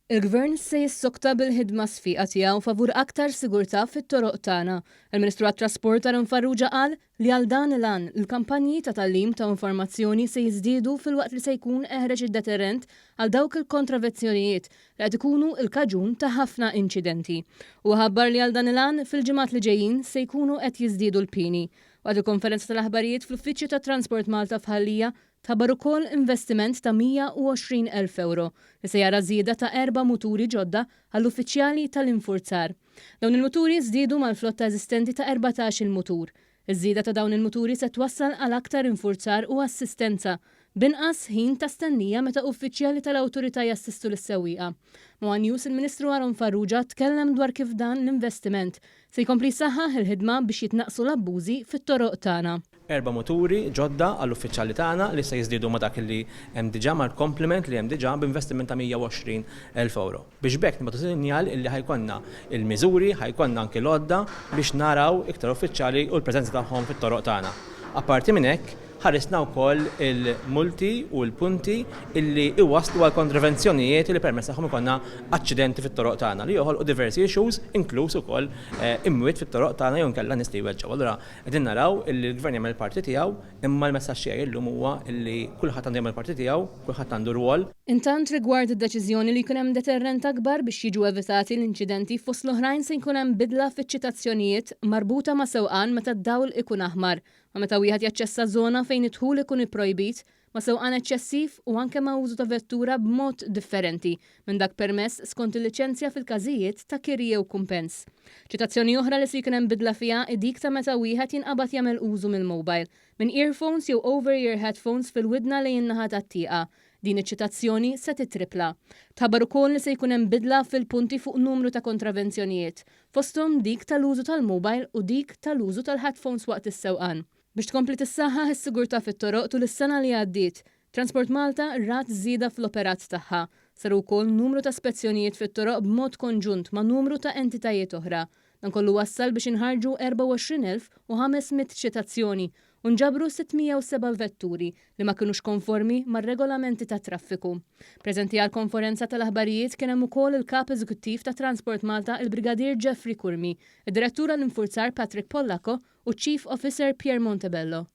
Il-Gvern se jissokta bil-ħidma sfiqa tiegħu favur aktar sigurtà fit-toroq tagħna. Il-Ministru għat-Trasport Aaron Farrugia qal li għal dan il-għan, l-kampanji ta' tagħlim ta' informazzjoni se jiżdiedu filwaqt li se jkun eħreġ id-deterrent għal dawk il-kontravezzjonijiet li qed ikunu l-kaġun ta' ħafna inċidenti. Huwa ħabbar li għal dan il-għan, fil-ġimgħat li ġejjin se jkunu qed jiżdiedu l-pieni. Waqt il-konferenza tal-aħbarijiet fl-uffiċċju ta' Transport Malta f'Ħal Lija, Tħabbar ukoll investiment ta' 120 elf ewro li se jara żieda ta' erba' muturi ġodda għall-uffiċjali tal-infurzar. Dawn il-muturi żdiedu mal-flotta eżistenti ta' 14-il mutur. Iż-żieda ta' dawn il-muturi se twassal għal aktar infurzar u assistenza, b'inqas ħin ta' stennija meta uffiċjali tal-awtorità jassistu lis-sewwieqa. Ma' one News il-Ministru Aaron Farrugia tkellem dwar kif dan l-investiment se jkompli jsaħħaħ il-ħidma biex jitnaqqsu l-abbużi fit-toroq tagħna. Erba' muturi ġodda għall-uffiċjali tagħna li se jiżdiedu ma' dak li hemm diġà, mal-complement li hemm diġà b'investiment ta' 120 elf ewro. Biex b'hekk nibgħatu sinjal illi ħa jkollna l-miżuri, ħa jkollna anki l-għodda biex naraw iktar uffiċjali u l-preżenza tagħhom fit-toroq tagħna. Apparti minn hekk, ħarisna wkoll il-multi u l-punti illi iwasslu għal kontravenzjonijiet li permezz tagħhom ikollna aċċidenti fit-toroq tagħna li joħolqu diversi issues inkluż ukoll imwiet fit-toroq tagħna jew inkella nies li jweġġgħu. Allura Qegħdin naraw illi l-Gvern jagħmel il-parti tiegħu, imma l-messaġġ tiegħi illum huwa illi kulħadd għandu jagħmel il-parti tiegħu, kulħadd għandu rwol. Intant rigward id-deċiżjoni li jkun hemm deterrent akbar biex jiġu evitati l-inċidenti fost l-oħrajn se jkun hemm bidla fiċ-ċitazzjonijiet marbuta ma' sewqan meta d-dawl ikun aħmar, ma' meta wieħed jaċċessa żona fejn id-dħul ikun ipprojbit, ma' sewqan eċċessiv u anke ma' użu ta' vettura b'mod differenti minn dak permess skont il-liċenzja fil-każijiet ta' kiri jew kumpens. Ċitazzjoni oħra li se jkun hemm bidla fiha hi dik ta' meta wieħed jinqabad jagħmel użu mill-mobile, minn earphones jew over-ear headphones fil-widna lejn in-naħa tat-tieqa. Din iċ-ċitazzjoni se tittrippla. Tħabbar ukoll li se jkun hemm bidla fil-punti fuq numru ta' kontravenzjonijiet, fosthom dik tal-użu tal-mobile u dik tal-użu tal-headphones waqt is-sewqan. Biex tkompli tissaħħaħ is-sigurtà fit-toroq tul is-sena li għaddiet, Transport Malta rat żieda fl-operat tagħha. Saru wkoll numru ta' spezzjonijiet fit-toroq b'mod konġunt ma' numru ta' entitajiet oħra. Dan kollu wassal biex inħarġu 24,500 ċitazzjoni u nġabru 607 vetturi li ma kinux konformi mar-regolamenti tat-traffiku. Preżenti għall-konforenza tal-aħbarijiet kien hemm ukoll il-Kap Eżekuttiv ta' Transport Malta il-Brigadier Jeffrey Curmi, id-Direttur għall-Infurzar Patrick Pollacco u ċ-Chief Officer Pierre Montebello.